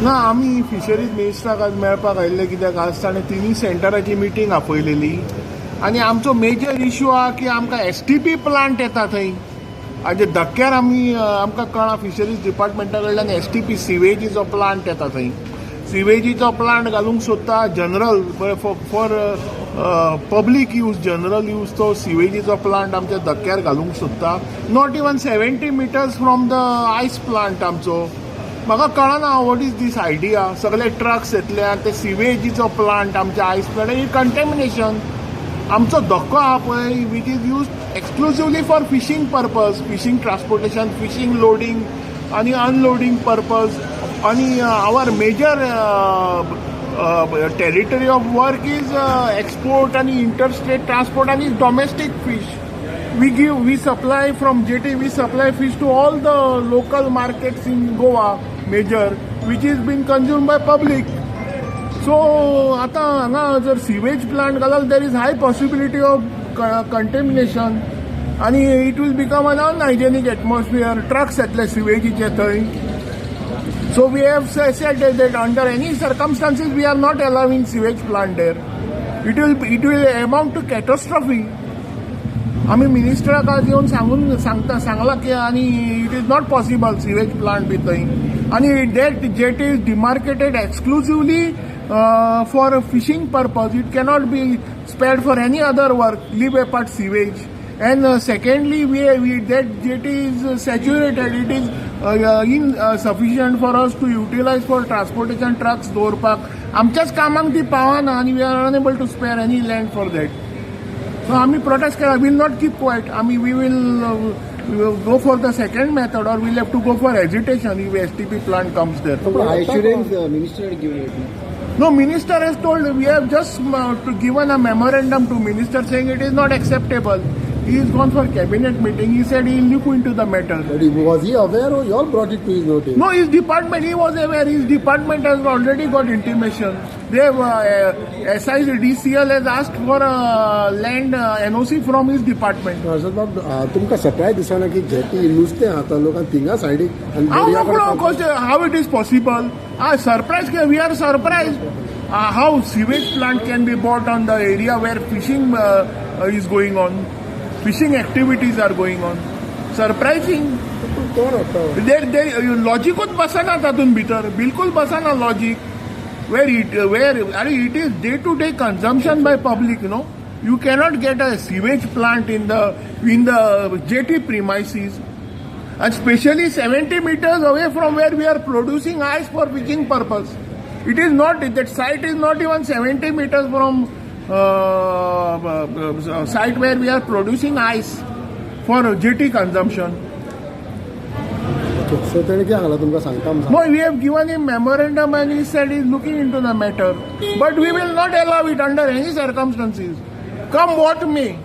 ना, आमी फिशरीज मिनिस्टराक आज मेळपाक आयिल्ले कित्याक आज ताणें तिनूय सेंटराची मिटींग आपयलेली आनी आमचो मेजर इशू आहा की आमकां एसटीपी प्लांट येता थंय. आनी धक्क्यार आमी आमकां कळ्ळां फिशरीज डिपार्टमेंटा कडल्यान एसटीपी सिवेजीचो प्लांट येता थंय. सिवेजीचो प्लांट घालूंक सोदता general for public use, general use. तो सिवेजीचो प्लांट आमच्या धक्क्यार घालूंक सोदता, not even 70 meters from the ice plant आमचो. म्हाका कळना what is this idea. सगळे ट्रक्स येतले आनी ते सिवेजीचो प्लांट आमच्या आयस प्लांट ही कंटेमिनेशन. आमचो धक्को आहा पळय, which is used exclusively for fishing purpose, fishing transportation, fishing loading आनी अनलोडींग पर्पज. आनी our major territory of work is export आनी इंटरस्टेट ट्रान्सपोर्ट आनी domestic fish. We supply from jetty, we supply fish to all the local markets in Goa, major, which is being consumed by public. So आता हांगा जर sewage plant घालाल, there is high possibility of contamination आनी it will become an unhygienic atmosphere. Trucks येतले सिवेजीचे थंय. So we have said that under any circumstances we are not allowing sewage plant there. It will amount to catastrophe. आमी मिनिस्टराक आज येवन सांगून सांगता सांगला की आनी it is not possible sewage plant बी थंय. आनी that jetty is demarcated exclusively for fishing purpose. It cannot be spared for any other work, leave apart sewage. And secondly, we that jetty is saturated. It is insufficient for us to utilize for transportation. Trucks दवरपाक आमच्याच कामाक ती पावना आनी we are unable to spare any land for that. So आम्ही protest केला. Will not keep quiet. आम्ही we will go for the second method or we'll have to go for agitation if STP plant comes there. Assurance minister had given it. No, minister has told, we have just to given a memorandum to minister saying it is not acceptable. He is gone for cabinet meeting. He said he will look into the matter. But was he aware or you all brought it to his notice? No, his department, he was aware. His department has already got intimation. They have, SI DCL has asked for a land NOC from his department. Harshad बाब, तुमकां surprise दिसना की jetty नुस्तें खाता लोक थिंगा सायडीक आनी हांव दर्या नकळो कडेन कशें how it is possible. Surprise, we are surprised how sewage plant can be brought on the area where fishing is going on, fishing activities are going on. Surprising. कोण हाडटा? देर लॉजिकूच बसना तातूंत भितर, बिलकुल बसना लॉजीक. वेर it where आनी it is day to day consumption by public. No, you cannot get a sewage plant in the jetty premises and especially 70 meters away from where we are producing ice for fishing purpose. It is not, that site is not even 70 meters from site where we are producing ice for jetty consumption. So तेणें कितें सांगलां तुमकां सांगता म्हूण? No, we have given him memorandum and he said he is looking into the matter. But we will not allow it under any circumstances. Come what may.